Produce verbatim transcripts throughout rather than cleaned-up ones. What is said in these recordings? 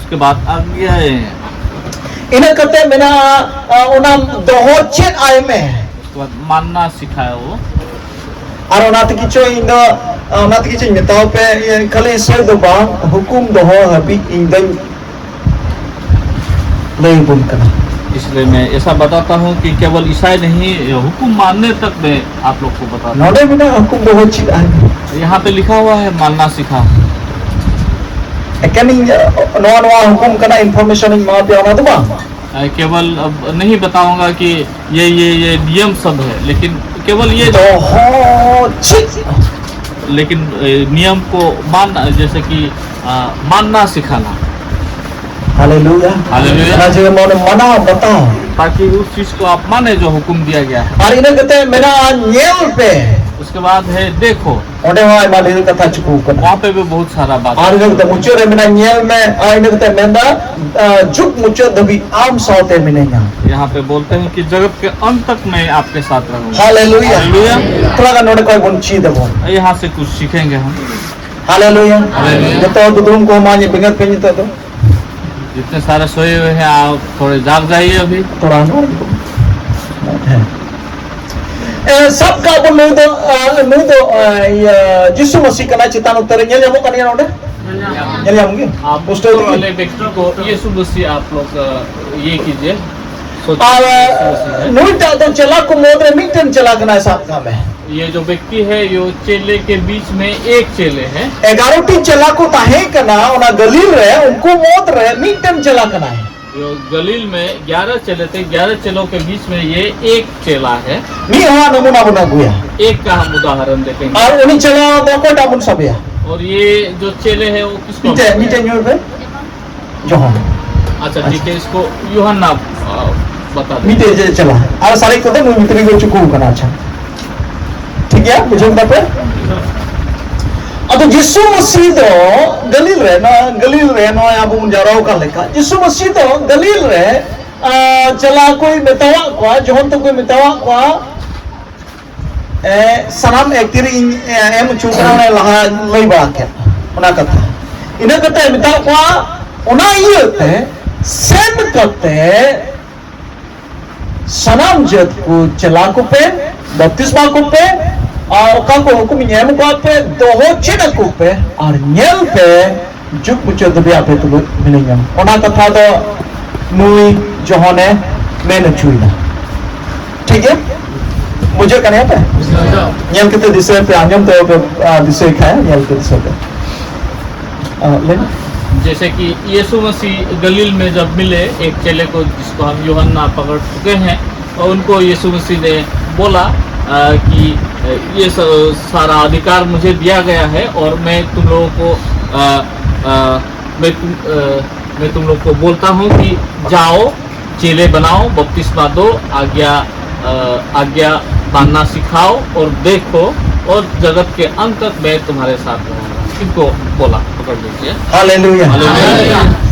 उसके बाद आगे, ᱤᱱᱟᱹ ᱠᱟᱛᱮ ᱢᱮᱱᱟᱜᱼᱟ, ᱟ, ᱚᱱᱟ ᱫᱚᱦᱚ ᱪᱮᱫ ᱟᱭ ᱢᱮ᱾ उसके बाद मानना सिखाया वो। ᱟᱨ ᱚᱱᱟ ᱛᱮᱜᱮ ᱪᱚ ᱤᱧ ᱫᱚ, ᱟ, ᱚᱱᱟ ᱛᱮᱜᱮ ᱪᱚᱧ ᱢᱮᱛᱟᱣ ᱯᱮ, ᱤᱭᱟᱹ, ᱠᱷᱟᱹᱞᱤ ᱤᱥᱟᱹᱭ ᱫᱚ ᱵᱟᱝ, ᱦᱩᱠᱩᱢ ᱫᱚᱦᱚ ᱦᱟᱹᱵᱤᱡ ᱤᱧ ᱫᱚᱧ ᱞᱟᱹᱭ ᱟᱵᱚᱱ ᱠᱟᱱᱟ᱾ इसलिए मैं ऐसा बताता हूँ कि केवल ईसाई नहीं, हुक्म मानने तक मैं आप लोग को बताता हूँ। ᱱᱚᱰᱮ ᱢᱮᱱᱟᱜᱼᱟ, ᱦᱩᱠᱩᱢ ᱫᱚᱦᱚ ᱪᱮᱫ ᱟᱭ ᱢᱮ᱾ यहाँ पे लिखा हुआ है, मानना सिखा। ᱮᱠᱮᱱ ᱤᱧ, ᱱᱚᱣᱟ, ᱱᱚᱣᱟ ᱦᱩᱠᱩᱢ ᱠᱟᱱᱟ, information ᱤᱧ ᱮᱢᱟ ᱯᱮᱭᱟ, ᱚᱱᱟ ᱫᱚ ᱵᱟᱝ᱾ ᱟᱭ, ᱠᱮᱵᱚᱞ ᱟᱵ ᱱᱟᱦᱤ ᱵᱟᱛᱟᱣᱩᱝᱜᱟ ᱠᱤ ᱭᱮ, ᱭᱮ, ᱭᱮ ᱱᱤᱭᱚᱢ ᱥᱟᱵ ᱦᱮ, ᱞᱮᱠᱤᱱ ᱠᱮᱵᱚᱞ ᱭᱮ ᱫᱚᱦᱚ ᱪᱮᱫ? ᱞᱮᱠᱤᱱ, ᱮ, ᱱᱤᱭᱚᱢ ᱠᱚ ᱢᱟᱱ, ᱡᱮᱥᱮ ᱠᱤ, ᱟ, ᱢᱟᱱᱱᱟ ᱥᱤᱠᱷᱟᱱᱟ᱾ ᱦᱟᱞᱮᱞᱩᱭᱟ᱾ ᱦᱟᱞᱮᱞᱩᱭᱟ᱾ ᱚᱱᱟ ᱡᱮ ᱢᱟᱱᱮ ᱢᱟᱱᱟᱣ ᱵᱟᱛᱟᱣ᱾ ताकि उस चीज को आप माने जो हुक्म दिया गया है। ᱟᱨ ᱤᱱᱟᱹ ᱠᱟᱛᱮ ᱢᱮᱱᱟᱜᱼᱟ, ᱧᱮᱞ ᱯᱮ᱾ उसके बाद है, देखो। ᱚᱸᱰᱮ ᱦᱚᱸ ᱟᱭᱢᱟ ᱰᱷᱮᱨ ᱠᱟᱛᱷᱟ ᱪᱩᱠᱩ ᱠᱟᱱᱟ᱾ वहाँ पे भी बहुत सारा बात। ᱟᱨ ᱤᱱᱟᱹ ᱠᱟᱛᱮ ᱢᱩᱪᱟᱹᱫ ᱨᱮ ᱢᱮᱱᱟᱜᱼᱟ, ᱧᱮᱞ ᱢᱮ, ᱟᱨ ᱤᱱᱟᱹ ᱠᱟᱛᱮ ᱢᱮᱱᱫᱟ, ᱟ, ᱡᱩᱜᱽ ᱢᱩᱪᱟᱹᱫ ᱫᱷᱟᱹᱵᱤᱡ ᱟᱢ ᱥᱟᱶᱛᱮ ᱢᱤᱱᱟᱹᱧᱟ᱾ यहाँ पे बोलते हैं कि जगत के अंत तक मैं आपके साथ रहूंगा। ᱦᱟᱞᱮᱞᱩᱭᱟ। ᱦᱟᱞᱮᱞᱩᱭᱟ। ᱛᱷᱚᱲᱟ ᱜᱟᱱ ᱱᱚᱰᱮ ᱠᱷᱚᱡ ᱵᱚᱱ ᱪᱮᱫ ᱟᱵᱚᱱ᱾ यहाँ से कुछ सीखेंगे हम। ᱦᱟᱞᱮᱞᱩᱭᱟ᱾ ᱦᱟᱞᱮᱞᱩᱭᱟ᱾ ᱡᱚᱛᱚ ᱦᱚᱲ ᱫᱩᱫᱩᱢ ᱠᱚ ᱢᱟ ᱵᱮᱸᱜᱮᱫ ᱯᱮ ᱱᱤᱛᱚᱜ ᱫᱚ᱾ जितने सारे सोए हुए हैं, आप थोड़े जाग जाइए अभी। ᱛᱷᱚᱲᱟ ᱱᱚᱰᱮ᱾ ᱦᱮᱸ᱾ ᱮ, ᱥᱟᱵ ᱠᱟᱜ ᱵᱚᱱ, ᱱᱩᱭ ᱫᱚ, ᱟ, ᱱᱩᱭ ᱫᱚ, ᱟ, ᱤᱭᱟᱹ, ᱡᱤᱥᱩ ᱢᱟᱹᱥᱤ ᱠᱟᱱᱟᱭ᱾ ᱪᱮᱛᱟᱱ ᱩᱛᱟᱹᱨ ᱨᱮ ᱧᱮᱞ ᱧᱟᱢᱚᱜ ᱠᱟᱱ ᱜᱮᱭᱟ ᱱᱚᱰᱮ? ᱧᱮᱞ ᱧᱟᱢ ᱜᱮ? आप ᱯᱩᱥᱴᱟᱹᱣ ᱛᱮᱜᱮ? वाले व्यक्ति को यीशु मसीह आप लोग, अ, ये कीजिए, सोचिए, ᱟᱨ, ᱟ, ᱱᱩᱭᱴᱟᱜ ᱫᱚ ᱪᱮᱞᱟ ᱠᱚ ᱢᱩᱫᱽ ᱨᱮ ᱢᱤᱫᱴᱮᱱ ᱪᱮᱞᱟ ᱠᱟᱱᱟᱭ, ᱥᱟᱵ ᱠᱟᱜ ᱢᱮ᱾ ये जो व्यक्ति है, ये चेले के बीच में एक चेले है। ᱮᱜᱟᱨᱚ ᱴᱤ ᱪᱮᱞᱟ ᱠᱚ ᱛᱟᱦᱮᱸ ᱠᱟᱱᱟ ᱚᱱᱟ ᱜᱟᱹᱞᱤᱞ ᱨᱮ, ᱩᱱᱠᱩ ᱢᱩᱫᱽ ᱨᱮ ᱢᱤᱫᱴᱮᱱ ᱪᱮᱞᱟ ᱠᱟᱱᱟᱭ᱾ जो गलील में ग्यारह चेले थे, ग्यारह चेलों के बीच में ये एक चेला है। ᱢᱤᱫ ᱦᱚᱲᱟᱜ ᱱᱟᱢᱩᱱᱟ ᱵᱚᱱ ᱟᱹᱜᱩᱭᱟ᱾ एक का हम उदाहरण देखेंगे। ᱟᱨ ᱩᱱᱤ ᱪᱮᱞᱟ ᱫᱚ ᱚᱠᱚᱭᱴᱟᱜ ᱵᱚᱱ ᱥᱟᱵᱮᱭᱟ? और ये जो चेले हैं, वो किसको ᱢᱤᱫᱴᱮᱡ, ᱢᱤᱫᱴᱮᱡ ᱧᱩᱨ ᱯᱮ᱾ ᱡᱚᱦᱟᱱ᱾ ᱟᱪᱪᱷᱟ, ᱴᱷᱤᱠ ᱟᱪᱪᱷᱟ᱾ ᱦᱮᱸ, ᱤᱥᱠᱳ ᱭᱳᱦᱟᱱᱱᱟ, ᱟ, ᱵᱟᱛᱟ ᱫᱮ᱾ ᱢᱤᱫᱴᱮᱡ ᱪᱮᱞᱟ᱾ ᱟᱨ ᱥᱟᱨᱮᱡ ᱠᱚᱫᱚ ᱱᱩᱭ ᱵᱷᱤᱛᱨᱤ ᱨᱮ ᱪᱩᱠᱩ ᱟᱠᱟᱱᱟ᱾ ᱟᱪᱪᱷᱟ, ᱴᱷᱤᱠ ᱜᱮᱭᱟ, ᱵᱩᱡᱷᱟᱹᱣ ᱠᱮᱫᱟ ᱯᱮ? ᱟᱫᱚ ᱡᱤᱥᱩ ᱢᱟᱹᱥᱤ ᱫᱚ ᱜᱟᱹᱞᱤᱞ ᱨᱮ, ᱱᱚᱣᱟ ᱜᱟᱹᱞᱤᱞ ᱨᱮ, ᱱᱚᱜᱼᱚᱭ ᱟᱵᱚ ᱵᱚᱱ ᱡᱟᱣᱨᱟ ᱟᱠᱟᱱ ᱞᱮᱠᱟ, ᱡᱤᱥᱩ ᱢᱟᱹᱥᱤ ᱫᱚ ᱜᱟᱹᱞᱤᱞ ᱨᱮ, ᱟ, ᱪᱮᱞᱟ ᱠᱚᱭ ᱢᱮᱛᱟᱣᱟᱜ ᱠᱚᱣᱟ, ᱡᱚᱦᱚᱱ ᱛᱟᱠᱚᱭ ᱢᱮᱛᱟᱣᱟᱜ ᱠᱚᱣᱟ, ᱮ, ᱥᱟᱱᱟᱢ ᱮᱠ ᱛᱤᱨᱤ ᱤᱧ, ᱮ, ᱮᱢ ᱦᱚᱪᱚ ᱠᱟᱱᱟ, ᱚᱱᱮ ᱞᱟᱦᱟ ᱞᱟᱹᱭ ᱵᱟᱲᱟ ᱠᱮᱫ ᱚᱱᱟ ᱠᱟᱛᱷᱟ᱾ ᱤᱱᱟᱹ ᱠᱟᱛᱮ ᱢᱮᱛᱟᱜ ᱠᱚᱣᱟ, ᱚᱱᱟ ᱤᱭᱟᱹᱛᱮ ᱥᱮᱱ ᱠᱟᱛᱮ ᱥᱟᱱᱟᱢ ᱡᱟᱹᱛ ᱠᱚ ᱪᱮᱞᱟ ᱠᱚᱯᱮ, ᱵᱟᱯᱛᱤᱥᱢᱟ ᱠᱚᱯᱮ, ᱟᱨ ᱚᱠᱟ ᱠᱚ ᱦᱩᱠᱩᱢᱤᱧ ᱮᱢ ᱟᱠᱟᱫ ᱯᱮ, ᱫᱚᱦᱚ ᱪᱮᱫ ᱟᱠᱚ ᱯᱮ, ᱟᱨ ᱧᱮᱞ ᱯᱮ, ᱡᱩᱜᱽ ᱢᱩᱪᱟᱹᱫ ᱫᱷᱟᱹᱵᱤᱡ ᱟᱯᱮ ᱛᱩᱞᱩᱡ ᱢᱤᱱᱟᱹᱧᱟ᱾ ᱚᱱᱟ ᱠᱟᱛᱷᱟ ᱫᱚ ᱱᱩᱭ ᱡᱚᱦᱚᱱᱮ ᱢᱮᱱ ᱦᱚᱪᱚᱭᱮᱫᱟ᱾ ᱴᱷᱤᱠ ᱜᱮᱭᱟ? ᱵᱩᱡᱷᱟᱹᱜ ᱠᱟᱱ ᱜᱮᱭᱟ ᱯᱮ? ᱧᱮᱞ ᱠᱟᱛᱮ ᱫᱤᱥᱟᱹᱭ ᱯᱮ, ᱟᱸᱡᱚᱢ ᱛᱮ ᱵᱟᱯᱮ, ᱟᱸ, ᱫᱤᱥᱟᱹᱭ ᱠᱷᱟᱱ ᱧᱮᱞ ᱠᱟᱛᱮ ᱫᱤᱥᱟᱹᱭ ᱯᱮ᱾ ᱟᱸ, ᱞᱟᱹᱭ ᱢᱮ᱾ जैसे कि यीशु मसीह गलील में जब मिले एक चेले को, जिसको हम यूहन्ना पकड़ चुके हैं, और उनको यीशु मसीह ने बोला, अ, कि, अ, ये स-, सारा अधिकार मुझे दिया गया है और मैं तुम लोगों को, अ, अ, मैं तुम, अ, मैं तुम लोग को बोलता हूँ कि जाओ, चेले बनाओ, बपतिस्मा दो, आज्ञा, अ, आज्ञा मानना सिखाओ और देखो, और जगत के अंत तक मैं तुम्हारे साथ रहूंगा। इनको बोला, पकड़ लीजिए। हालेलुया। हालेलुया।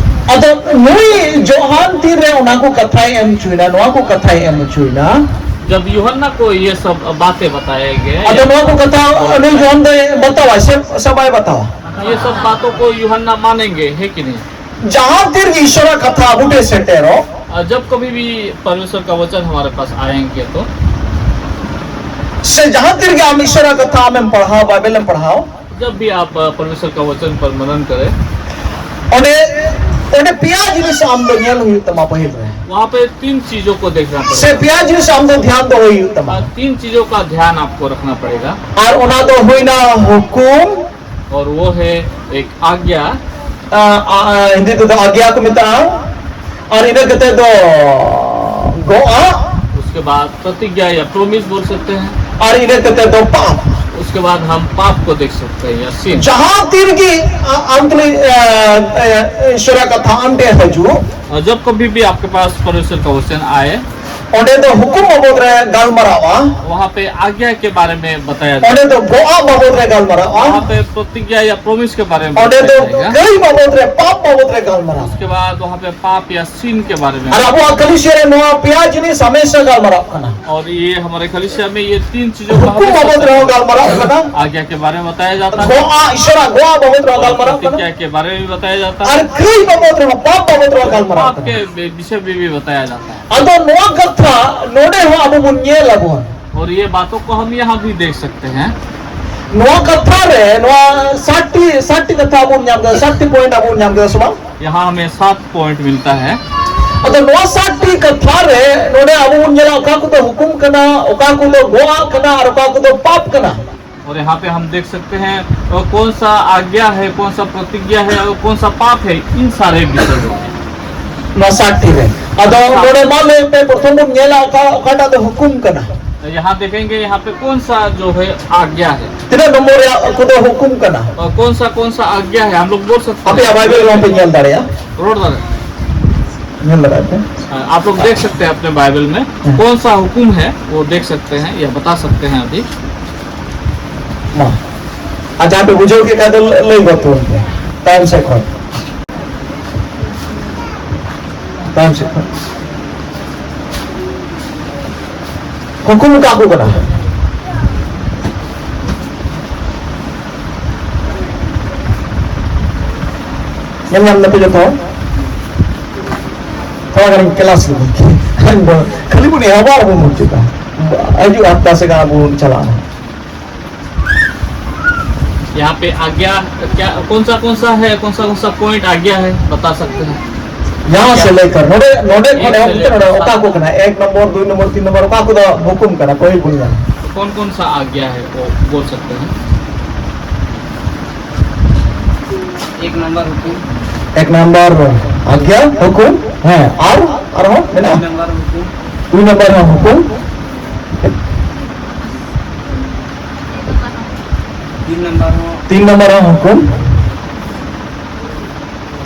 ᱟᱫᱚ ᱱᱩᱭ ᱡᱳᱦᱟᱱ ᱛᱤᱨᱮ ᱚᱱᱟ ᱠᱚ ᱠᱟᱛᱷᱟᱭ ᱮᱢ ᱦᱚᱪᱚᱭᱮᱱᱟ, ᱱᱚᱣᱟ ᱠᱚ ᱠᱟᱛᱷᱟᱭ ᱮᱢ ᱦᱚᱪᱚᱭᱮᱱᱟ? जब यूहन्ना को ये सब बातें बताए गए, ᱟᱫᱚ ᱱᱚᱣᱟ ᱠᱚ ᱠᱟᱛᱷᱟ ᱩᱱᱤ ᱡᱳᱦᱟᱱ ᱫᱚᱭ ᱵᱟᱛᱟᱣᱟ ᱥᱮ, ᱥᱮ ᱵᱟᱭ ᱵᱟᱛᱟᱣᱟ? ये सब बातों को यूहन्ना मानेंगे, है कि नहीं? ᱡᱟᱦᱟᱸ ᱛᱤᱨ ᱜᱮ ᱤᱥᱚᱨᱟᱜ ᱠᱟᱛᱷᱟ ᱟᱵᱚ ᱴᱷᱮᱱ ᱥᱮᱴᱮᱨᱚᱜ, और जब कभी भी परमेश्वर का वचन हमारे पास आएंगे तो, ᱥᱮ ᱡᱟᱦᱟᱸ ᱛᱤᱨ ᱜᱮ ᱟᱢ ᱤᱥᱚᱨᱟᱜ ᱠᱟᱛᱷᱟ ᱟᱢᱮᱢ ᱯᱟᱲᱦᱟᱣ, ᱵᱟᱭᱵᱮᱞ ᱮᱢ ᱯᱟᱲᱦᱟᱣ, जब भी आप, अ, परमेश्वर का वचन पर मनन करें, ᱚᱸᱰᱮ, ᱚᱸᱰᱮ ᱯᱮᱭᱟ ᱡᱤᱱᱤᱥ ᱟᱢ ᱫᱚ ᱧᱮᱞ ᱦᱩᱭᱩᱜ ᱛᱟᱢᱟ ᱯᱟᱹᱦᱤᱞ ᱨᱮ᱾ वहाँ पे तीन चीजों को देखना ᱥᱮ ᱯᱮᱭᱟ ᱡᱤᱱᱤᱥ ᱟᱢ ᱫᱚ ध्यान ᱫᱚᱦᱚᱭ ᱦᱩᱭᱩᱜ ᱛᱟᱢᱟ᱾ ᱟᱨ ᱛᱤᱱ ᱪᱤᱡᱚ ᱠᱟ ᱫᱷᱭᱟᱱ ᱟᱯᱠᱳ ᱨᱟᱠᱷᱱᱟ ᱯᱟᱲᱮᱜᱟ᱾ ᱟᱨ ᱚᱱᱟ ᱫᱚ ᱦᱩᱭᱱᱟ ᱦᱩᱠᱩᱢ, ᱚᱨ ᱣᱚ ᱦᱮ ᱮᱠ ᱟᱜᱽᱭᱟ᱾ ᱟ, ᱟ, ᱟ, ᱦᱤᱱᱫᱤ ᱛᱮᱫᱚ ᱟᱜᱽᱭᱟ ᱠᱚ ᱢᱮᱛᱟᱜᱼᱟ᱾ ᱟᱨ ᱤᱱᱟᱹ ᱠᱟᱛᱮ ᱫᱚ ᱜᱚᱜᱼᱟ᱾ उसके बाद प्रतिज्ञा या प्रॉमिस बोल सकते हैं। ᱟᱨ ᱤᱱᱟᱹ ᱠᱟᱛᱮ ᱫᱚ ᱯᱟᱯ᱾ उसके बाद हम पाप को देख सकते हैं या सिन। ᱡᱟᱦᱟᱸ ᱛᱤᱨ ᱜᱮ ᱟ-, ᱟᱢ ᱛᱩᱞᱩᱡ, ᱟ, ᱟ, ᱤᱥᱚᱨᱟᱜ ᱠᱟᱛᱷᱟ ᱟᱢ ᱴᱷᱮᱱ ᱦᱤᱡᱩᱜ, और जब कभी भी आपके पास परमेश्वर का वचन आए, ᱚᱸᱰᱮ ᱫᱚ ᱦᱩᱠᱩᱢ ᱵᱟᱵᱚᱫ ᱨᱮ ᱜᱟᱞᱢᱟᱨᱟᱣᱟ᱾ वहाँ पे आज्ञा के बारे में बताया जाएगा। ᱚᱸᱰᱮ ᱫᱚ ᱜᱚᱜᱼᱟ ᱵᱟᱵᱚᱫ ᱨᱮ ᱜᱟᱞᱢᱟᱨᱟᱣᱟ᱾ वहाँ पे प्रतिज्ञा या प्रॉमिस के बारे में ᱚᱸᱰᱮ बताया ᱫᱚ जाएगा। ᱠᱟᱹᱭ ᱵᱟᱵᱚᱫ ᱨᱮ, ᱯᱟᱯ ᱵᱟᱵᱚᱫ ᱨᱮ ᱜᱟᱞᱢᱟᱨᱟᱣᱟ᱾ उसके बाद वहाँ पे पाप या सिन के बारे में। ᱟᱨ ᱟᱵᱚᱣᱟᱜ ᱠᱟᱞᱤᱥᱤᱭᱟ ᱨᱮ ᱱᱚᱣᱟ ᱯᱮᱭᱟ ᱡᱤᱱᱤᱥ ᱦᱟᱢᱮᱥᱟ ᱜᱟᱞᱢᱟᱨᱟᱣ ᱠᱟᱱᱟ᱾ और ये हमारे कलीसिया में ये तीन चीजों का ᱦᱩᱠᱩᱢ ᱦᱟᱢᱮᱥᱟ ᱵᱟᱵᱚᱫ ᱨᱮᱦᱚᱸ ᱜᱟᱞᱢᱟᱨᱟᱣ ᱠᱟᱱᱟ᱾ आज्ञा के बारे में बताया जाता है। ᱜᱚᱜᱼᱟ, ᱤᱥᱚᱨᱟᱜ ᱜᱚᱜᱼᱟ ᱵᱟᱵᱚᱫ ᱨᱮᱦᱚᱸ और ᱜᱟᱞᱢᱟᱨᱟᱣ ᱠᱟᱱᱟ᱾ प्रतिज्ञा के बारे में बताया जाता ᱟᱨ है। ᱠᱟᱹᱭ ᱵᱟᱵᱚᱫ ᱨᱮᱦᱚᱸ, ᱯᱟᱯ ᱵᱟᱵᱚᱫ ᱨᱮᱦᱚᱸ ᱜᱟᱞᱢᱟᱨᱟᱣ ᱠᱟᱱᱟ᱾ आपके विषय में भी बताया जाता है। ᱟᱫᱚ ᱱᱚᱣᱟ ᱠᱟᱛᱷᱟ ᱱᱚᱰᱮ ᱦᱚᱸ ᱟᱵᱚ ᱵᱚᱱ ᱧᱮᱞ ᱟᱵᱚᱱ᱾ और ये बातों को हम यहाँ भी देख सकते हैं। ᱱᱚᱣᱟ ᱠᱟᱛᱷᱟ ᱨᱮ, ᱱᱚᱣᱟ ᱥᱟᱛ ᱴᱤ, ᱥᱟᱛ ᱴᱤ ᱠᱟᱛᱷᱟ ᱟᱵᱚ ᱵᱚᱱ ᱧᱟᱢ ᱠᱮᱫᱟ, ᱥᱟᱛ ᱴᱤ ᱯᱚᱭᱮᱱᱴ ᱟᱵᱚ ᱵᱚᱱ ᱧᱟᱢ ᱠᱮᱫᱟ ᱥᱮ ᱵᱟᱝ? यहाँ हमें सात पॉइंट मिलता है। ᱟᱫᱚ ᱱᱚᱣᱟ ᱥᱟᱛ ᱴᱤ ᱠᱟᱛᱷᱟ ᱨᱮ ᱱᱚᱰᱮ ᱟᱵᱚ ᱵᱚᱱ ᱧᱮᱞᱟ ᱚᱠᱟ ᱠᱚᱫᱚ ᱦᱩᱠᱩᱢ ᱠᱟᱱᱟ, ᱚᱠᱟ ᱠᱚᱫᱚ ᱜᱚᱜᱼᱟ ᱠᱟᱱᱟ ᱟᱨ ᱚᱠᱟ ᱠᱚᱫᱚ ᱯᱟᱯ ᱠᱟᱱᱟ᱾ और यहाँ पे हम देख सकते हैं, अ, कौन सा आज्ञा है, कौन सा प्रतिज्ञा है और कौन सा पाप है, इन सारे विषय में। ᱱᱚᱣᱟ ᱥᱟᱛ ᱴᱤ ᱨᱮ᱾ ᱟᱫᱚ ᱱᱚᱰᱮ ᱢᱟ ᱞᱟᱹᱭ ᱯᱮ, ᱯᱨᱚᱛᱷᱚᱢ ᱵᱚᱱ ᱧᱮᱞᱟ ᱚᱠᱟ, ᱚᱠᱟᱴᱟᱜ ᱫᱚ ᱦᱩᱠᱩᱢ ᱠᱟᱱᱟ᱾ यहाँ देखेंगे, यहाँ पे कौन सा जो है आज्ञा है। ᱛᱤᱱᱟᱹᱜ ᱱᱚᱢᱵᱚᱨ ᱨᱮᱭᱟᱜ ᱠᱚᱫᱚ ᱦᱩᱠᱩᱢ ᱠᱟᱱᱟ? और कौन सा कौन सा आज्ञा है, हम लोग बोल सकते हैं। ᱟᱯᱮᱭᱟᱜ ᱵᱟᱭᱵᱮᱞ ᱨᱮᱦᱚᱸ ᱯᱮ ᱧᱮᱞ ᱫᱟᱲᱮᱭᱟᱜᱼᱟ᱾ ᱨᱚᱲ ᱫᱟᱲᱮᱭᱟᱜᱼᱟ᱾ ᱧᱮᱞ ᱫᱟᱲᱮᱭᱟᱜᱼᱟ ᱯᱮ᱾ हाँ, आप लोग देख सकते हैं अपने बाइबल में हम्म। कौन सा हुक्म है, वो देख सकते हैं अभी। ᱢᱟ, ᱟᱨ ᱡᱟᱦᱟᱸ ᱯᱮ ᱵᱩᱡᱷᱟᱹᱣ ᱠᱮᱫ ᱠᱷᱟᱡ ᱫᱚ ᱞᱟᱹᱭ ᱜᱚᱫ ᱛᱟᱵᱚᱱ ᱯᱮ ᱛᱟᱭᱚᱢ ᱥᱮᱫ ᱠᱷᱚᱱ᱾ ᱛᱟᱭᱚᱢ ᱥᱮᱫ ᱠᱷᱚᱱ᱾ ᱦᱩᱠᱩᱢ ᱠᱟᱜ ᱠᱚ ᱠᱟᱱᱟ᱾ ᱧᱮᱞ ᱧᱟᱢ ᱫᱟᱯᱮ ᱡᱚᱛᱚ? ᱛᱷᱚᱲᱟ ᱜᱟᱱᱤᱧ ᱠᱞᱟᱥ ᱞᱮᱜᱮ᱾ ᱠᱷᱟᱹᱞᱤ ᱵᱚᱱ ᱮᱦᱚᱵᱟ ᱟᱨ ᱵᱚᱱ ᱢᱩᱪᱟᱹᱫᱟ᱾ ᱦᱤᱡᱩᱜ ᱦᱟᱯᱛᱟ ᱥᱮᱫ ᱜᱟᱱ ᱟᱵᱚ ᱵᱚᱱ ᱪᱟᱞᱟᱜᱼᱟ᱾ यहाँ पे आज्ञा क्या, कौन सा कौन सा है, कौन सा कौन सा पॉइंट आज्ञा है, बता सकते हैं? यहाँ से लेकर ᱱᱚᱰᱮ, ᱱᱚᱰᱮ ᱠᱷᱚᱱ ᱮᱦᱚᱵ ᱠᱟᱛᱮ ᱱᱚᱰᱮ ᱚᱠᱟ ᱠᱚ ᱠᱟᱱᱟ? ᱮᱠ ᱱᱚᱢᱵᱚᱨ, ᱫᱩᱭ ᱱᱚᱢᱵᱚᱨ, ᱛᱤᱱ ᱱᱚᱢᱵᱚᱨ, ᱚᱠᱟ ᱠᱚᱫᱚ ᱦᱩᱠᱩᱢ ᱠᱟᱱᱟ? ᱠᱚᱭ ᱵᱚᱱ ᱧᱟᱢᱟ᱾ कौन कौन सा आज्ञा है, वो बोल सकते हैं? एक नंबर हुकुम। ᱮᱠ ᱱᱚᱢᱵᱚᱨ ᱟᱡᱽᱧᱟ, ᱦᱩᱠᱩᱢ᱾ ᱦᱮᱸ, ᱟᱨ ᱟᱨᱦᱚᱸ ᱢᱮᱱᱟᱜᱼᱟ? ᱫᱩᱭ ᱱᱚᱢᱵᱚᱨ ᱦᱩᱠᱩᱢ᱾ ᱫᱩᱭ ᱱᱚᱢᱵᱚᱨ ᱦᱚᱸ ᱦᱩᱠᱩᱢ᱾ ᱛᱤᱱ ᱱᱚᱢᱵᱚᱨ ᱦᱚᱸ᱾ ᱛᱤᱱ ᱱᱚᱢᱵᱚᱨ ᱦᱚᱸ ᱦᱩᱠᱩᱢ᱾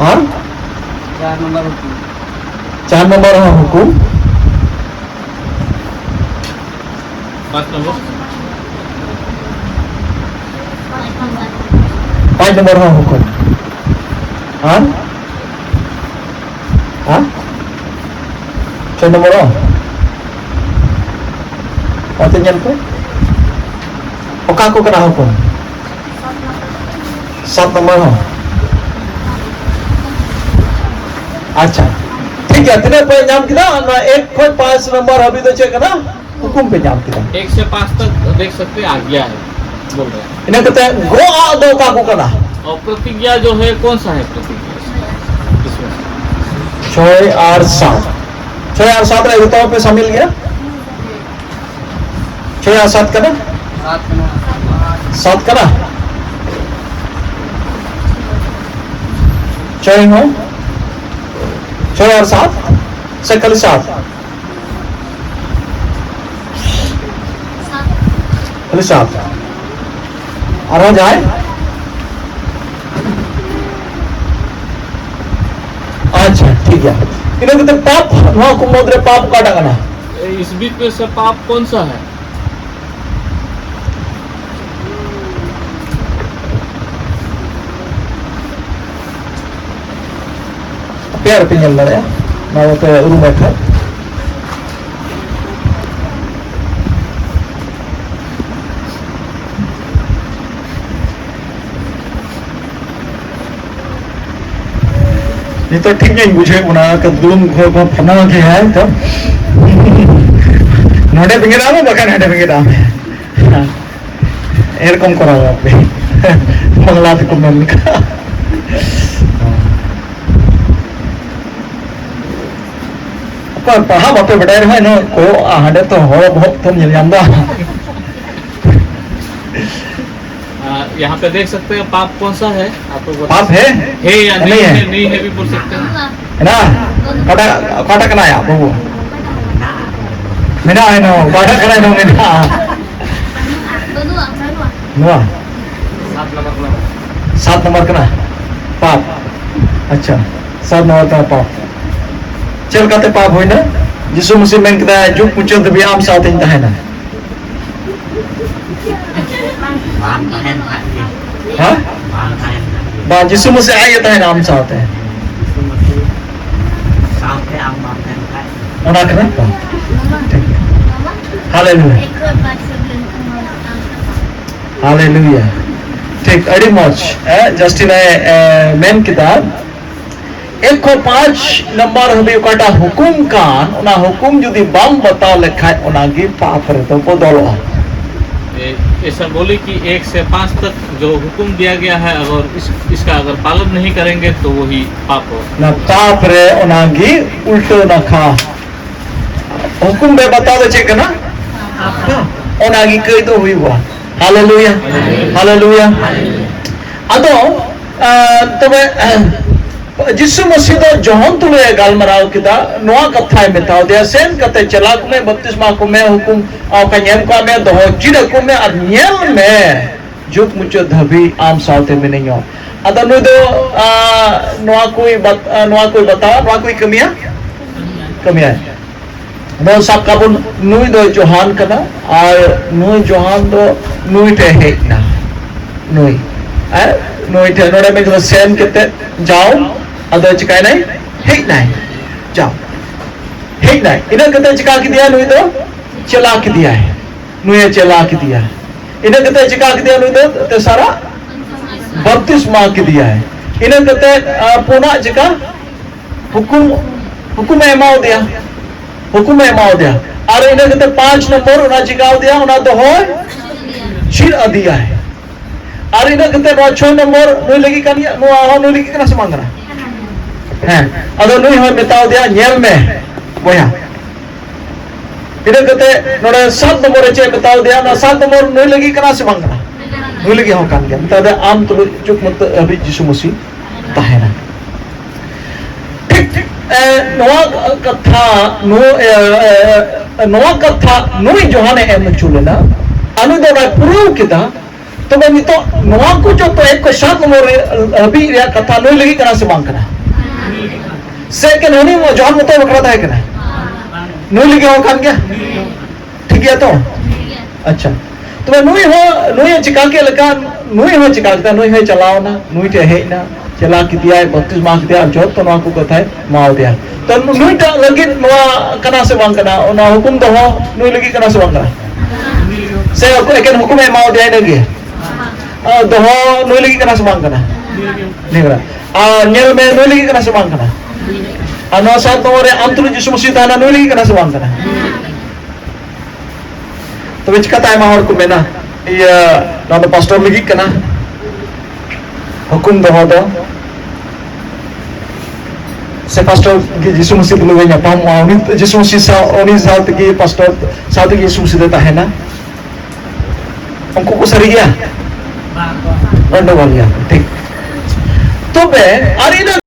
ᱟᱨ ᱪᱟᱨ ᱱᱚᱢᱵᱚᱨ ᱦᱩᱠᱩᱢ᱾ ᱪᱟᱨ ᱱᱚᱢᱵᱚᱨ ᱦᱚᱸ ᱦᱩᱠᱩᱢ᱾ ᱯᱟᱸᱪ ᱱᱚᱢᱵᱚᱨ᱾ ᱯᱟᱸᱪ ᱱᱚᱢᱵᱚᱨ ᱦᱚᱸ ᱦᱩᱠᱩᱢ᱾ ᱟᱨ? ᱦᱮᱸ? ᱪᱷᱚᱭ ᱱᱚᱢᱵᱚᱨ ᱦᱚᱸ? ᱚᱱᱛᱮ ᱧᱮᱞ ᱯᱮ᱾ ᱚᱠᱟ ᱠᱚ ᱠᱟᱱᱟ ᱦᱩᱠᱩᱢ? ᱥᱟᱛ ᱱᱚᱢᱵᱚᱨ ᱦᱚᱸ? ᱟᱪᱪᱷᱟ, ᱴᱷᱤᱠ ᱜᱮᱭᱟ᱾ ᱛᱤᱱᱟᱹᱜ ᱯᱮ ᱧᱟᱢ ᱠᱮᱫᱟ? ᱱᱚᱣᱟ ᱮᱠ ᱠᱷᱚᱱ ᱯᱟᱸᱪ ᱱᱚᱢᱵᱚᱨ ᱦᱟᱹᱵᱤᱡ ᱫᱚ ᱪᱮᱫ ᱠᱟᱱᱟ? ᱦᱩᱠᱩᱢ ᱯᱮ ᱧᱟᱢ ᱠᱮᱫᱟ᱾ एक से पाँच तक देख सकते हैं, आज्ञा है, बोल रहे हैं। ᱤᱱᱟᱹ ᱠᱟᱛᱮ ᱜᱚ ᱟᱜ ᱫᱚ ᱚᱠᱟ ᱠᱚ ᱠᱟᱱᱟ? और प्रतिज्ञा जो है, कौन सा है प्रतिज्ञा? इसमें से। ᱪᱷᱚᱭ ᱟᱨ ᱥᱟᱛ᱾ ᱪᱷᱚᱭ ᱟᱨ ᱥᱟᱛ ᱨᱮ ᱡᱚᱛᱚ ᱦᱚᱲ ᱯᱮ ᱥᱟᱢᱤᱞ ᱜᱮᱭᱟ? ᱪᱷᱚᱭ ᱟᱨ ᱥᱟᱛ ᱠᱟᱱᱟ? ᱥᱟᱛ ᱠᱟᱱᱟ᱾ ᱪᱷᱚᱭ ᱦᱚᱸ? ᱪᱷᱚᱭ ᱟᱨ ᱥᱟᱛ? ᱥᱮ ᱠᱷᱟᱹᱞᱤ ᱥᱟᱛ? ᱠᱷᱟᱹᱞᱤ ᱥᱟᱛ᱾ ᱟᱨᱦᱚᱸ ᱡᱟᱦᱟᱸᱭ? ᱟᱪᱪᱷᱟ, ᱴᱷᱤᱠ ᱜᱮᱭᱟ᱾ ᱤᱱᱟᱹ ᱠᱟᱛᱮ ᱯᱟᱯ, ᱱᱚᱣᱟ ᱠᱚ ᱢᱩᱫᱽᱨᱮ ᱯᱟᱯ ᱚᱠᱟᱴᱟᱜ ᱠᱟᱱᱟ? इस बीच में से पाप कौन सा है? ᱟᱯᱮ ᱟᱨ ᱯᱮ ᱧᱮᱞ ᱫᱟᱲᱮᱭᱟᱜᱼᱟ, ᱱᱚᱣᱟ ᱫᱚᱯᱮ ᱩᱨᱩᱢ ᱠᱷᱟᱱ᱾ ᱱᱤᱛᱚᱜ ᱴᱷᱤᱠ ᱜᱮᱧ ᱵᱩᱡᱷᱟᱹᱣᱮᱫ ᱵᱚᱱᱟ, ᱫᱩᱲᱩᱵ ᱠᱷᱚᱱ ᱯᱷᱟᱱᱟ ᱜᱮ ᱦᱟᱭ ᱛᱚ᱾ ᱱᱚᱰᱮ ᱵᱮᱸᱜᱮᱫ ᱟᱢ, ᱵᱟᱠᱷᱟᱱ ᱦᱟᱸᱰᱮ ᱵᱮᱸᱜᱮᱫ ᱟᱢ᱾ ᱮᱨᱚᱠᱚᱢ ᱠᱚᱨᱟᱣ ᱟᱯᱮ᱾ ᱵᱟᱝᱞᱟ ᱛᱮᱠᱚ ᱢᱮᱱ ᱞᱮᱠᱟ᱾ ᱚᱠᱚᱭ ᱯᱟᱲᱦᱟᱣ ᱵᱟᱯᱮ ᱵᱟᱰᱟᱭ ᱨᱮᱦᱚᱸ, ᱤᱱᱟᱹ ᱠᱚᱭᱚᱜ ᱦᱟᱸᱰᱮ ᱛᱚ ᱦᱚᱲ ᱵᱚᱦᱚᱜ ᱛᱚᱢ ᱧᱮᱞ ᱧᱟᱢ ᱮᱫᱟ᱾ हाँ, यहाँ पे देख सकते हैं पाप कौन सा है, आप लोग बता पाप है? सकते हैं। है या नहीं नहीं है? है, नहीं है भी बोल सकते हैं। ᱦᱮᱱᱟᱜᱼᱟ? ᱚᱠᱟᱴᱟᱜ, ᱚᱠᱟᱴᱟᱜ ᱠᱟᱱᱟᱭᱟ ᱵᱟᱹᱵᱩ? ᱢᱮᱱᱟᱜᱼᱟ, ᱦᱮᱱᱟᱜᱼᱟ᱾ ᱚᱠᱟᱴᱟᱜ ᱠᱟᱱᱟᱭᱟ? ᱢᱮᱱᱟᱜᱼᱟ᱾ ᱱᱚᱣᱟ? ᱥᱟᱛ ᱱᱟᱢᱵᱟᱨ ᱠᱟᱱᱟ ᱯᱟᱯ᱾ ᱟᱪᱪᱷᱟ, ᱥᱟᱛ ᱱᱟᱢᱵᱟᱨ ᱠᱟᱱᱟ ᱯᱟᱯ᱾ ᱪᱮᱫ ᱞᱮᱠᱟᱛᱮ ᱯᱟᱯ ᱦᱩᱭᱱᱟ? ᱡᱤᱥᱩ ᱢᱟᱹᱥᱤ ᱢᱮᱱ ᱠᱮᱫᱟ, "ᱡᱩᱜᱽ ᱢᱩᱪᱟᱹᱫ ᱫᱷᱟᱹᱵᱤᱡ ᱟᱢ ᱥᱟᱶᱛᱮᱧ ᱛᱟᱦᱮᱱᱟ᱾" ᱵᱟᱝ ᱛᱟᱦᱮᱱ ᱠᱷᱟᱡ ᱜᱮ᱾ ᱦᱮᱸ? ᱵᱟᱝ ᱛᱟᱦᱮᱱ ᱠᱷᱟᱡ ᱜᱮ᱾ ᱵᱟᱝ, ᱡᱤᱥᱩ ᱢᱟᱥᱤ ᱟᱡ ᱮ ᱛᱟᱦᱮᱱᱟ ᱟᱢ ᱥᱟᱶᱛᱮ᱾ ᱡᱤᱥᱩ ᱢᱟᱹᱥᱤ ᱥᱟᱶᱛᱮ ᱟᱢ ᱵᱟᱢ ᱛᱟᱦᱮᱱ ᱠᱷᱟᱡ᱾ ᱚᱱᱟ ᱠᱟᱱᱟ᱾ ᱵᱟᱝ᱾ ᱴᱷᱤᱠ᱾ ᱦᱟᱞᱮᱞᱩᱭᱟ᱾ ᱦᱟᱞᱮᱞᱩᱭᱟ᱾ ᱴᱷᱤᱠ, ᱟᱹᱰᱤ ᱢᱚᱡᱽ᱾ ᱮ, ᱡᱟᱥᱴᱤᱱ ᱮ, ᱮ, ᱢᱮᱱ ᱠᱮᱫᱟ, ᱮᱠ ᱠᱷᱚᱱ ᱯᱟᱸᱪ ᱱᱟᱢᱵᱟᱨ ᱦᱟᱹᱵᱤᱡ ᱚᱠᱟᱴᱟᱜ ᱦᱩᱠᱩᱢ ᱠᱟᱱ, ᱚᱱᱟ ᱦᱩᱠᱩᱢ ᱡᱩᱫᱤ ᱵᱟᱢ ᱵᱟᱛᱟᱣ ᱞᱮᱠᱷᱟᱡ, ᱚᱱᱟᱜᱮ ᱯᱟᱯ ᱨᱮᱫᱚ ᱵᱚᱫᱚᱞᱚᱜᱼᱟ᱾ ए- ऐसा बोले कि एक से पाँच तक जो हुक्म दिया गया है, अगर इस, इसका अगर पालन नहीं करेंगे तो वही पाप हो। ᱚᱱᱟ ᱯᱟᱯ ᱨᱮ ᱚᱱᱟᱜᱮ ᱩᱞᱴᱟᱹ ᱱᱟᱠᱷᱟ᱾ ᱦᱩᱠᱩᱢ ᱵᱮ ᱵᱟᱛᱟᱣ ᱫᱚ ᱪᱮᱫ ᱠᱟᱱᱟ? ᱯᱟᱯ᱾ ᱚᱱᱟᱜᱮ ᱠᱟᱹᱭ ᱫᱚ ᱦᱩᱭᱩᱜᱼᱟ᱾ ᱦᱟᱞᱮᱞᱩᱭᱟ, ᱦᱟᱞᱮᱞᱩᱭᱟ᱾ ᱟᱫᱚ, ᱟ, ᱛᱚᱵᱮ, ᱟ, ᱡᱤᱥᱩ ᱢᱟᱹᱥᱤ ᱫᱚ ᱡᱚᱦᱚᱱ ᱛᱩᱞᱩᱡ ᱮ ᱜᱟᱞᱢᱟᱨᱟᱣ ᱠᱮᱫᱟ, ᱱᱚᱣᱟ ᱠᱟᱛᱷᱟᱭ ᱢᱮᱛᱟᱣ ᱫᱮᱭᱟ, "ᱥᱮᱱ ᱠᱟᱛᱮ ᱪᱟᱞᱟᱣ ᱠᱚᱜ ᱢᱮ, ᱵᱟᱯᱛᱤᱥᱢᱟ ᱠᱚᱜ ᱢᱮ, ᱦᱩᱠᱩᱢ, ᱟ, ᱚᱠᱟᱧ ᱮᱢ ᱠᱟᱜ ᱢᱮ, ᱫᱚᱦᱚ ᱪᱮᱫ ᱟᱠᱚ ᱢᱮ, ᱟᱨ ᱧᱮᱞ ᱢᱮ, ᱡᱩᱜᱽ ᱢᱩᱪᱟᱹᱫ ᱫᱷᱟᱹᱵᱤᱡ ᱟᱢ ᱥᱟᱶᱛᱮ ᱢᱤᱱᱟᱹᱧᱟ᱾" ᱟᱫᱚ ᱱᱩᱭ ᱫᱚ, ᱟ, ᱱᱚᱣᱟ ᱠᱚᱭ ᱵᱟᱛ-, ᱟ, ᱱᱚᱣᱟ ᱠᱚᱭ ᱵᱟᱛᱟᱣᱟ, ᱱᱚᱣᱟ ᱠᱚᱭ ᱠᱟᱹᱢᱤᱭᱟ, ᱠᱟᱹᱢᱤᱭᱟ᱾ ᱱᱚᱣᱟ ᱥᱟᱵ ᱠᱟᱜ ᱵᱚᱱ, ᱱᱩᱭ ᱫᱚ ᱡᱚᱦᱟᱱ ᱠᱟᱱᱟ, ᱟᱨ ᱱᱩᱭ ᱡᱚᱦᱟᱱ ᱫᱚ ᱱᱩᱭ ᱴᱷᱮᱱ ᱦᱮᱡ ᱮᱱᱟ᱾ ᱱᱩᱭ, ᱦᱮᱸ, ᱱᱩᱭ ᱴᱷᱮᱱ ᱱᱚᱰᱮ ᱢᱮᱱ ᱠᱮᱫᱟ, "ᱥᱮᱱ ᱠᱟᱛᱮ ᱡᱟᱣ", ᱟᱫᱚ ᱪᱤᱠᱟᱭᱱᱟᱭ? ᱦᱮᱡ ᱱᱟᱭ, ᱡᱟᱣ, ᱦᱮᱡ ᱱᱟᱭ᱾ ᱤᱱᱟᱹ ᱠᱟᱛᱮ ᱪᱤᱠᱟ ᱠᱮᱫᱮᱭᱟ? ᱱᱩᱭ ᱫᱚ ᱪᱮᱞᱟ ᱠᱮᱫᱮᱭᱟᱭ, ᱱᱩᱭᱮ ᱪᱮᱞᱟ ᱠᱮᱫᱮᱭᱟ᱾ ᱤᱱᱟᱹ ᱠᱟᱛᱮ ᱪᱤᱠᱟ ᱠᱮᱫᱮᱭᱟ? ᱱᱩᱭ ᱫᱚ ᱛᱮᱥᱟᱨᱟᱜ ᱵᱟᱯᱛᱤᱥᱢᱟ ᱠᱮᱫᱮᱭᱟᱭ᱾ ᱤᱱᱟᱹ ᱠᱟᱛᱮ, ᱟ, ᱯᱩᱱᱟᱜ ᱪᱤᱠᱟ? ᱦᱩᱠᱩᱢ, ᱦᱩᱠᱩᱢᱮ ᱮᱢᱟᱣᱟᱫᱮᱭᱟ, ᱦᱩᱠᱩᱢᱮ ᱮᱢᱟᱣᱟᱫᱮᱭᱟ᱾ ᱟᱨ ᱤᱱᱟᱹ ᱠᱟᱛᱮ ᱯᱟᱸᱪ ᱱᱚᱢᱵᱚᱨ ᱚᱱᱟ ᱪᱤᱠᱟᱣᱟᱫᱮᱭᱟ? ᱚᱱᱟ ᱫᱚᱦᱚᱭ ᱪᱮᱫ ᱟᱫᱮᱭᱟᱭ᱾ ᱟᱨ ᱤᱱᱟᱹ ᱠᱟᱛᱮ ᱱᱚᱣᱟ ᱪᱷᱚᱭ ᱱᱚᱢᱵᱚᱨ ᱱᱩᱭ ᱞᱟᱹᱜᱤᱫ ᱠᱟᱱ ᱜᱮᱭᱟ, ᱱᱚᱣᱟ ᱦᱚᱸ ᱱᱩᱭ ᱞᱟᱹᱜᱤᱫ ᱠᱟᱱᱟ ᱥᱮ ᱵᱟᱝ ᱠᱟᱱᱟ? ᱦᱮᱸ, ᱟᱫᱚ ᱱᱩᱭ ᱦᱚᱸᱭ ᱢᱮᱛᱟᱣᱟᱫᱮᱭᱟ, "ᱧᱮᱞ ᱢᱮ ᱵᱚᱭᱦᱟ", ᱤᱱᱟᱹ ᱠᱟᱛᱮ ᱱᱚᱰᱮ ᱥᱟᱛ ᱱᱚᱢᱵᱚᱨ ᱨᱮ ᱪᱮᱫ ᱮ ᱢᱮᱛᱟᱣ ᱫᱮᱭᱟ? ᱚᱱᱟ ᱥᱟᱛ ᱱᱚᱢᱵᱚᱨ ᱱᱩᱭ ᱞᱟᱹᱜᱤᱫ ᱠᱟᱱᱟ ᱥᱮ ᱵᱟᱝ ᱠᱟᱱᱟ? ᱱᱩᱭ ᱞᱟᱹᱜᱤᱫ ᱦᱚᱸ ᱠᱟᱱ ᱜᱮᱭᱟ᱾ ᱢᱮᱛᱟᱣ ᱫᱮᱭᱟ, "ᱟᱢ ᱛᱩᱞᱩᱡ ᱡᱩᱜᱽ ᱢᱩᱪᱟᱹᱫ ᱦᱟᱹᱵᱤᱡ ᱡᱤᱥᱩ ᱢᱟᱹᱥᱤ ᱛᱟᱦᱮᱱᱟ᱾" ᱴᱷᱤᱠ, ᱮ, ᱱᱚᱣᱟ ᱠᱟᱛᱷᱟ, ᱱᱩ-, ᱮ, ᱮ, ᱱᱚᱣᱟ ᱠᱟᱛᱷᱟ ᱱᱩᱭ ᱡᱳᱦᱟᱱᱮ ᱮᱢ ᱦᱚᱪᱚ ᱞᱮᱱᱟ, ᱟᱨ ᱱᱩᱭ ᱫᱚ ᱚᱱᱟᱭ ᱯᱩᱨᱟᱹᱣ ᱠᱮᱫᱟ᱾ ᱛᱚᱵᱮ ᱱᱤᱛᱚᱜ ᱱᱚᱣᱟ ᱠᱚ ᱡᱚᱛᱚ ᱮᱠ ᱠᱷᱚᱱ ᱥᱟᱛ ᱱᱚᱢᱵᱚᱨ ᱨᱮ ᱦᱟᱹᱵᱤᱡ ᱨᱮᱭᱟᱜ ᱠᱟᱛᱷᱟ ᱱᱩᱭ ᱞᱟᱹᱜᱤᱫ ᱠᱟᱱᱟ ᱥᱮ ᱵᱟᱝ ᱠᱟᱱᱟ? ᱥᱮ ᱮᱠᱮᱱ ᱦᱟᱹᱱᱤ ᱡᱚᱦᱟᱱ ᱢᱚᱛᱚ ᱵᱟᱠᱷᱨᱟ ᱛᱟᱦᱮᱸ ᱠᱟᱱᱟ? ᱱᱩᱭ ᱞᱟᱹᱜᱤᱫ ᱦᱚᱸ ᱠᱟᱱ ᱜᱮᱭᱟ? ᱴᱷᱤᱠ ᱜᱮᱭᱟ ᱛᱚ? ᱟᱪᱪᱷᱟ, ᱛᱚᱵᱮ ᱱᱩᱭ ᱦᱚᱸ, ᱱᱩᱭ ᱦᱚᱸ ᱪᱤᱠᱟ ᱠᱮᱫ ᱞᱮᱠᱟ, ᱱᱩᱭ ᱦᱚᱸ ᱪᱤᱠᱟ ᱠᱮᱫᱟ, ᱱᱩᱭ ᱦᱚᱸᱭ ᱪᱟᱞᱟᱣ ᱮᱱᱟ, ᱱᱩᱭ ᱴᱷᱮᱱ ᱦᱮᱡ ᱮᱱᱟ, ᱪᱮᱞᱟ ᱠᱮᱫᱮᱭᱟᱭ, ᱵᱟᱯᱛᱤᱥᱢᱟ ᱠᱮᱫᱮᱭᱟᱭ, ᱟᱨ ᱡᱚᱛᱚ ᱱᱚᱣᱟ ᱠᱚ ᱠᱟᱛᱷᱟᱭ ᱮᱢᱟᱣᱟᱫᱮᱭᱟ᱾ ᱛᱚ ᱱᱩᱭᱴᱟᱜ ᱞᱟᱹᱜᱤᱫ ᱱᱚᱣᱟ ᱠᱟᱱᱟ ᱥᱮ ᱵᱟᱝ ᱠᱟᱱᱟ? ᱚᱱᱟ ᱦᱩᱠᱩᱢ ᱫᱚᱦᱚ ᱱᱩᱭ ᱞᱟᱹᱜᱤᱫ ᱠᱟᱱᱟ ᱥᱮ ᱵᱟᱝ ᱠᱟᱱᱟ? ᱥᱮ ᱮᱠᱮᱱ ᱦᱩᱠᱩᱢᱮ ᱮᱢᱟᱣᱟᱫᱮᱭᱟ ᱤᱱᱟᱹᱜᱮ? ᱟᱨ ᱫᱚᱦᱚ ᱱᱩᱭ ᱞᱟᱹᱜᱤᱫ ᱠᱟᱱᱟ ᱥᱮ ᱵᱟᱝ ᱠᱟᱱᱟ? ᱱᱩᱭ ᱠᱟᱱᱟ᱾ ᱟᱨ ᱧᱮᱞ ᱢᱮ, ᱱᱩᱭ ᱞᱟᱹᱜᱤᱫ ᱠᱟᱱᱟ ᱥᱮ ᱵᱟᱝ ᱠᱟᱱᱟ? ᱟᱨ ᱱᱚᱣᱟ ᱥᱟᱛ ᱱᱚᱢᱵᱚᱨ ᱨᱮ ᱟᱢ ᱛᱩᱞᱩᱡ ᱡᱤᱥᱩ ᱢᱟᱹᱥᱤ ᱛᱟᱦᱮᱱᱟ, ᱱᱩᱭ ᱞᱟᱹᱜᱤᱫ ᱠᱟᱱᱟ ᱥᱮ ᱵᱟᱝ ᱠᱟᱱᱟ? ᱛᱚᱵᱮ ᱪᱤᱠᱟᱛᱮ ᱟᱭᱢᱟ ᱦᱚᱲ ᱠᱚ ᱢᱮᱱᱟ, ᱤᱭᱟᱹ, ᱱᱚᱣᱟ ᱫᱚ ᱯᱟᱥᱴᱚᱨ ᱞᱟᱹᱜᱤᱫ ᱠᱟᱱᱟ, ᱦᱩᱠᱩᱢ ᱫᱚᱦᱚ ᱫᱚ? ᱥᱮ ᱯᱟᱥᱴᱚᱨ ᱜᱮ ᱡᱤᱥᱩ ᱢᱟᱹᱥᱤ ᱛᱩᱞᱩᱡ ᱮ ᱧᱟᱯᱟᱢᱚᱜᱼᱟ, ᱩᱱᱤ ᱡᱤᱥᱩ ᱢᱟᱹᱥᱤ ᱥᱟᱶ, ᱩᱱᱤ ᱥᱟᱶ ᱛᱮᱜᱮ ᱯᱟᱥᱴᱚᱨ ᱥᱟᱶ ᱛᱮᱜᱮ ᱡᱤᱥᱩ ᱢᱟᱹᱥᱤ ᱫᱚᱭ ᱛᱟᱦᱮᱱᱟ? ᱩᱱᱠᱩ ᱠᱚ ᱥᱟᱹᱨᱤ ᱜᱮᱭᱟ? ᱵᱟᱝ, ᱵᱟᱝ᱾ ᱴᱷᱤᱠ᱾ ᱛᱚᱵᱮ ᱟᱨ ᱤᱱᱟᱹ